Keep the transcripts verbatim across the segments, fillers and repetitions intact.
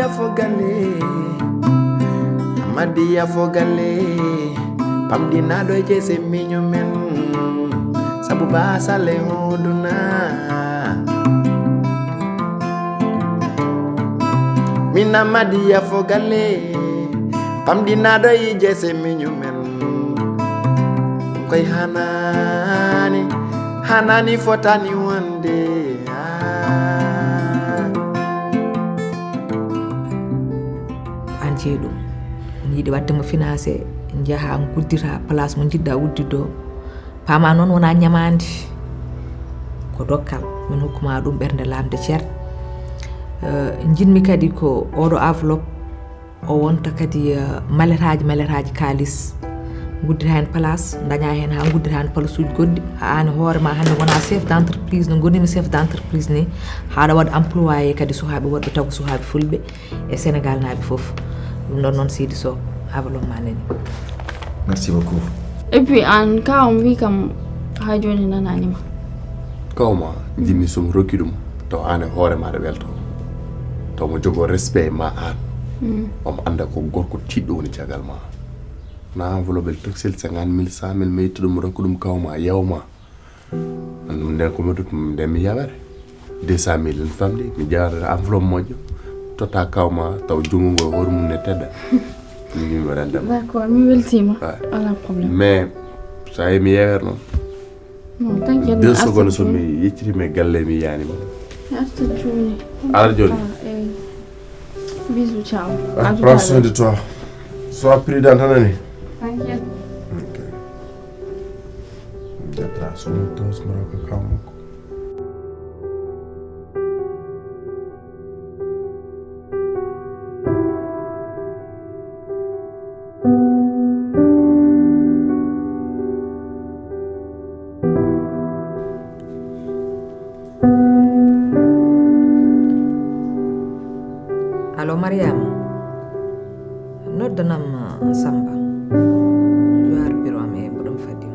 Fo galle, Amadiya fo galle, pamɗinaaɗo e jeese miño men, sabu baasal e hooduna. Min Amadiya fo galle, pamɗinaaɗo e jeese miño men, koy hanaani, hanaani fotani wonde. Ah. An jeyi ɗum, ne yiɗi waɗde mo financé, njaha guddita place mo njiɗɗa uddude o. Paama noon wona ñamaandi, ko dokkal. Min hokkuma ɗum ɓernde laamde ceer. Eh, njiɗmi kadi ko oɗo enveloppe o wonta kadi, eh, maletaaji, maletaaji kaalis. Nguddita heen place, daña heen haa nguddita heen place uji goɗɗi. Haa aan e hoore ma hannde wona chef d'entreprise, no ngonirmi chef d'entreprise ni, haɗa waɗa employé kadi suhaaɓe worɓe taw ko suhaaɓe fulɓe e Sénégal naaɓe fof. Ɗum ɗon noon seydi Sow, enveloppe ma nani. Merci beaucoup. Et puis an ka on wi kam ha joni nananima. Kawma, jinmi somi rokki ɗum, taw an e hoore ma aɗa welto. Taw mo jogo respect e ma an. Mm. Omo anda ko gorko tiɗɗo woni caggal ma. Na enveloppe tel taxel cinquante mille, cent mille, mi itta ɗum, mi rokka ɗum kawma, yawma. An ɗum nden ko mi rokki ɗum nden mi yawere. Deux cent mille en famɗi, mi ƴeewata enveloppe moƴƴo. Totta kawma, taw jungo ngo e hoore mum ne tedda. Min mi waɗan dama. D'accord, mi weltima. Ouais. Wala problème. Mais, sa yi mi yewere noon. Non, t'inquiète, deux mi secondes arta so mi yecciti mi galle mi yani ma. Mi arta jooni. Ala jooni? Ah, eh. Bisous, ciao. Ah, à tout à l'heure. Prends soin de toi. Sois prudent, t'as dit? T'inquiète. Ok. Jatra so mi tos mi roka kawma ko. Allo, Mariama, noddanam Samba, yo ar bureau am, e mboɗo mi fadi.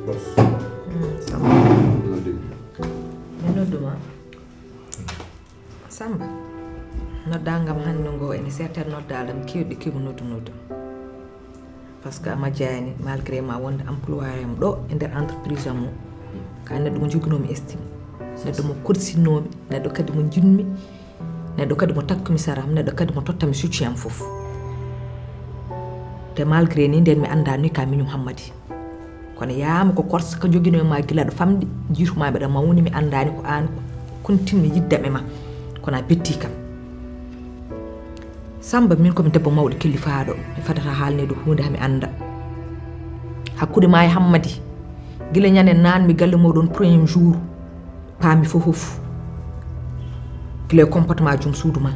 Boss. Mm, Samba. Noddimi. Mi nodduma. Samba, noddaangal am hannde ngo ene seeɗa noddaangal am keewɗi keɓu noddu noddu. Parce que a majjaani, malgré ma wonde employé am ɗo e nder entreprise am o. Ka neɗɗo mo njoginoomi estime, neɗɗo mo korsinoomi, neɗɗo kadi mo njiɗmi, neɗɗo kadi mo takkumi sara am, neɗɗo kadi mo tottami soutien am fof. Te malgré ni nden mi anndaani ka miñum Hammadi. Kono yaama ko korsa ka joginoo ma gila ɗo famɗi, jiituma mbeɗa mawni, mi anndaani ko aan, kontinmi yiddam e ma. Kono a betti kam. Samba, min ko mi debbo mawɗo kellifaaɗo, mi fadata haalneede huunde haa mi annda. Hakkunde ma e Hammadi, gila ñande naan mi galle mooɗon premier jour, paami fof fof. Gila e comportement joom suudu ma.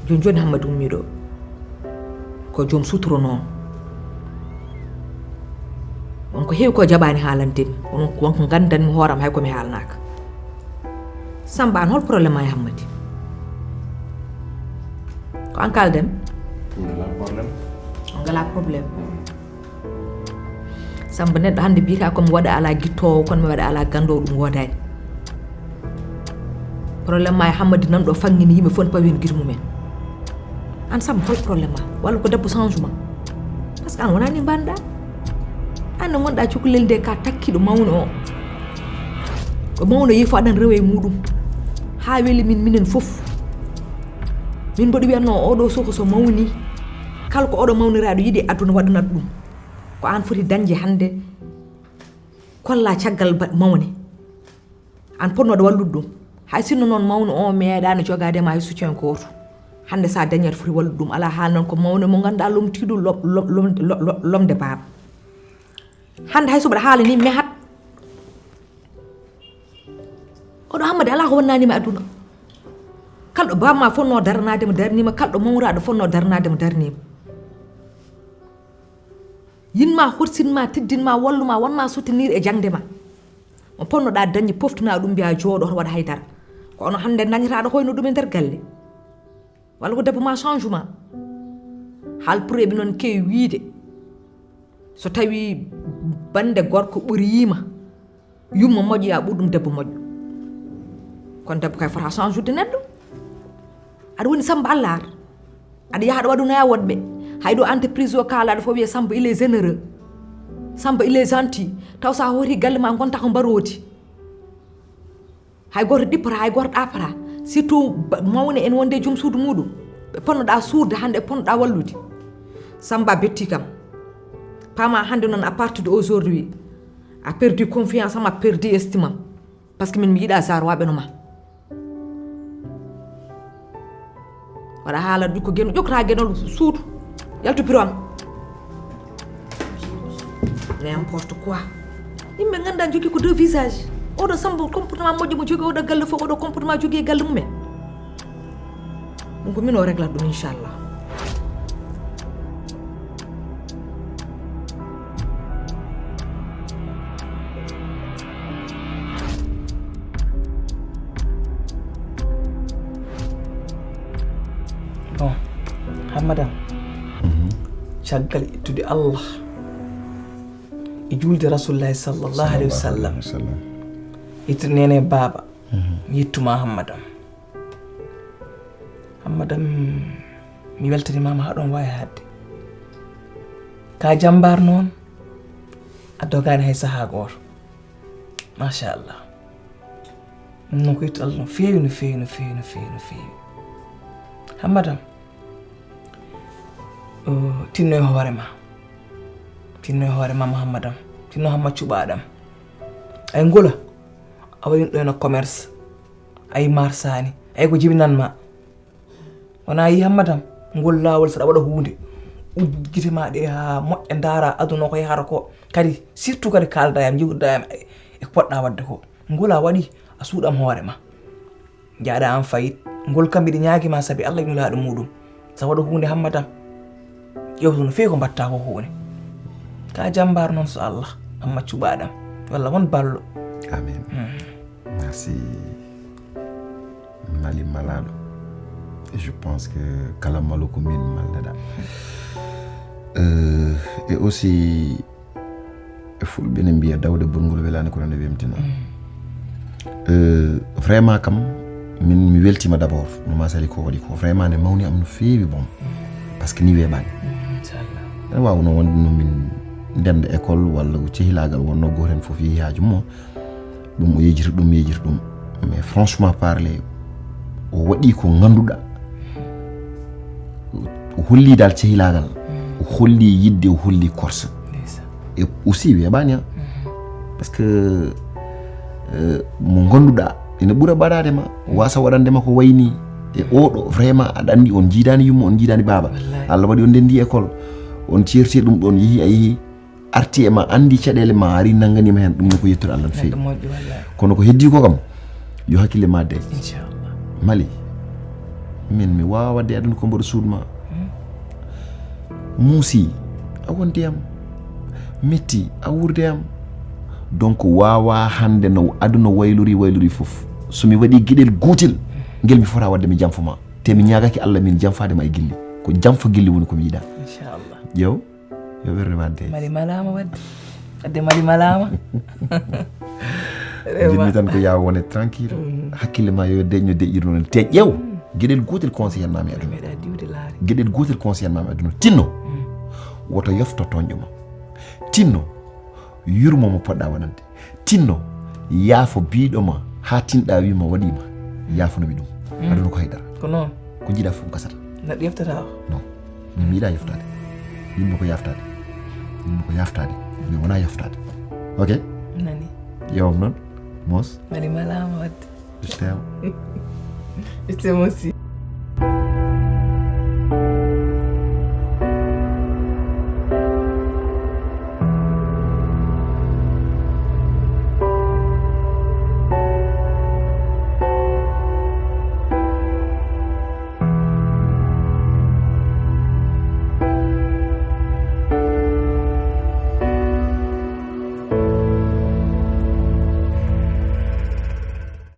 Jooni jooni Hammadi ummii ɗo. Ko joom sutura noon. Won ko heewi ko jaɓaani haalande mi. Won, won ko nganndanmi hooram hay ko mi haalnaaka. Samba, aan hol problème ma e Hammadi? Ko aan kaalden? On ngalaa problème. On ngalaa problème. Samba, neɗɗo hannde mbiyata ko mi waɗa alaa gittoowo, kono mi waɗa alaa ganndoowo, ɗum woodaani. Problème ma e Hammadi nan ɗo fanngini yimɓe fof ne pawi heen gite mumen. Aan Samba, hol problème ma? Walla ko debbo changement? Parce que aan wonaa ni mbanɗa. Aan no ngonɗa cukalel nde ka takkiɗo mawno o. Ko mawno yehi fof aɗan rewa e muɗum. Haa weli min minen fof. Min mboɗo wiyatno oɗo suka so mawni, kala ko oɗo mawniraaɗo yiɗi aduna waɗanat ɗum. Ko aan foti dañde hannde, kolla caggal ba-, mawne. Aan potnoɗo wallude ɗum. Hay sinno noon mawno o meeɗaano jogaade ma hay soutien gooto. Hannde sa dañi aɗa foti wallude ɗum, alaa haala noon ko mawne mo ngannduɗaa lomtiiɗo lom-, lom-, lom-, lo-, lo-, lomde baaba. Hannde hay so mbaɗa haala ni mehat. Oɗo Hammadi alaa ko wonnaanima aduna. Kalɗo baaba ma fotno daranaade mo daraniima, kalɗo mawraaɗo fotno daranaade mo daraniima. Yinma, horsinma, teddinma, walluma, wonma soutenir e jaŋde ma. Mo ponnoɗa dañde, poftina ɗum, mbiya jooɗo, hoto waɗ haydara. Ko ono hannde dañataɗo hoyno ɗum e nder galle. Walla ko debbo ma changement. Haalpulaareeɓe noon keewi wiyde, so tawii bannde gorko ɓoriima, yumma moƴƴo, yo a ɓur ɗum debbo moƴƴo. Kono debbo kay fota change ude neɗɗo. Aɗa woni Samba Allaar. Aɗa yaha ɗo waɗunoya woɗɓe. Hay ɗo entreprise o kaalaaɗo fof wiyee Samba il est généreux. Samba il est gentil. Taw so a hooti galle ma ngonta ko mbaroodi. Hay gooto ɗippata, hay gooto ɗaapata. Surtout ba-, mawne en wonde e joom suudu muɗum. Ɓe ponnoɗaa suurde hannde, ɓe ponnoɗaa wallude. Samba betti kam. Pama hannde noon, à partir de aujourd'hui, a perdu confiance am, a perdu estime am. Parce que min mi yiɗa zarwaɓe no ma. Waɗa haala ɗum ko geno ƴokkata genol suudu. Yaltu bureau am. N'importe quoi. Yimɓe ngannda jogii ko deux visage. Oɗo Samba comportement moƴƴo mo jogii oɗo galle fof, oɗo comportement jogii e galle mumen. Ɗum ko min o reglata ɗum, inchallah. Bon, Hammadan, caggal ittude Allah e juulde Rasulullahi sallallahu alayhi wa sallam, ittude nene baaba, mi yettuma Hammadan. Hammadan, mi weltanimaama haa ɗoon waawi haaɗde. Ka jambaar noon, a dogaani hay sahaa gooto. Machallah. Ɗum noon ko ittu Allah no feewi, no feewi, no feewi, no feewi, no feewi. Hammadan, o, tinno e hoore ma. Tinno e hoore ma, Hammadan. Tinno Hamma cuɓaaɗam. Ay ngola, a wayi ɗo no commerce. Ay marsaani. Ay ko jibinanma. Wona yi Hammadan, ngol laawol saɗa waɗa huunde. Uddu gite ma ɗe haa moƴƴa, ndaara aduna ko yahata ko. Kadi, surtout kadi kaalda yam, njiwda yam e, e ko poɗɗa waɗde ko. Ngol a waɗi, a suuɗam hoore ma. Jaaɗa am fayit. Ngol kam miɗa ñaagi ma sabi Allah e nulaaɗo muɗum. Sa waɗa huunde Hammadan. Ƴewtu no feewi ko mbatta ko huunde. Ka jambaar noon so Allah. Amma cuɓaaɗam. Walla won ballo. Amin. Merci. Mali malaaɗo. Et je pense que kala malo ko min malleɗa. Euh, et aussi, e fulɓe ne mbiya dawde bonngol welaani kono ne wemtina. Euh, vraiment kam, min mi weltima d'abord no ma sali ko waɗi ko, vraiment ne mawni am no feewi. Bon, parce que ni weeɓaani. Inchallah. Ene waawi noon wonde no min ndenda école walla ko cehilaagal wonno, gooto heen fof yehi haaju mum. Ɗum o yejita ɗum, yejita ɗum. Mais franchement parler, o waɗi ko ngannduɗaa. O holli dal cehilaagal. O holli yiɗde, o holli korsa. E aussi weeɓaani, ah. Parce que, euh, mo ngannduɗaa ene ɓura baɗaade ma, wasa waɗande ma ko wayni. E oɗo, vraiment, aɗa anndi on njiidaani yumma, on njiidaani baaba. Wallahi. Allah waɗi on ndenndi école, on ceerti ɗum ɗon, yehi a yehi, arti e ma, anndi caɗeele ma, ari nannganiima heen, ɗum ne ko yettude Allah no feewi. Neɗɗo moƴƴo, wallahi. Kono ko heddi ko kam, yo hakkille ma deej. Inchallah. Mali, min mi waawa waɗde aduna ko mboɗo suuɗ ma. Muusi, a wonde am. Metti, a wuurde am. Donc, waawa hannde no aduna waylori, waylori fof. So mi waɗi geɗel gootel, ngel mi fota waɗde mi jamfo ma. Te mi ñaagaki Allah min jamfaade ma e gilli. Ko jamfo gilli woni ko mi yiɗa. Inchallah. Ƴeew. Yo ɓernde ma deej. Mali malaama wadde. Wadde Mali malaama. Jinmi tan ko yaa wone tranquille. Hakkille ma yo deeƴno deeƴirno no te ƴeew. Geɗel gootel conseil ma mi aduna. Meɗa diwde laare. Geɗel gootel conseil ma mi aduna. Tinno. Woto yofto toñƴo ma. Tinno. Yurmo mo poɗɗa waɗande. Tinno, yaafo biiɗo ma, haa tinɗa wi ma waɗi ma. Yaafono mi ɗum. Aduna ko haydara. Ko noon. Ko jiɗa fof gasata. Neɗɗo yeftata o. Non. Min mi yiɗa yeftaade. Yimɓe ko yaftaade. Yimɓe ko yaftaade. Min wona yaftaade. Ok? Nani. Yewam noon. Mos. Mali malaama wadde. Je t'aime. Je t'aime aussi.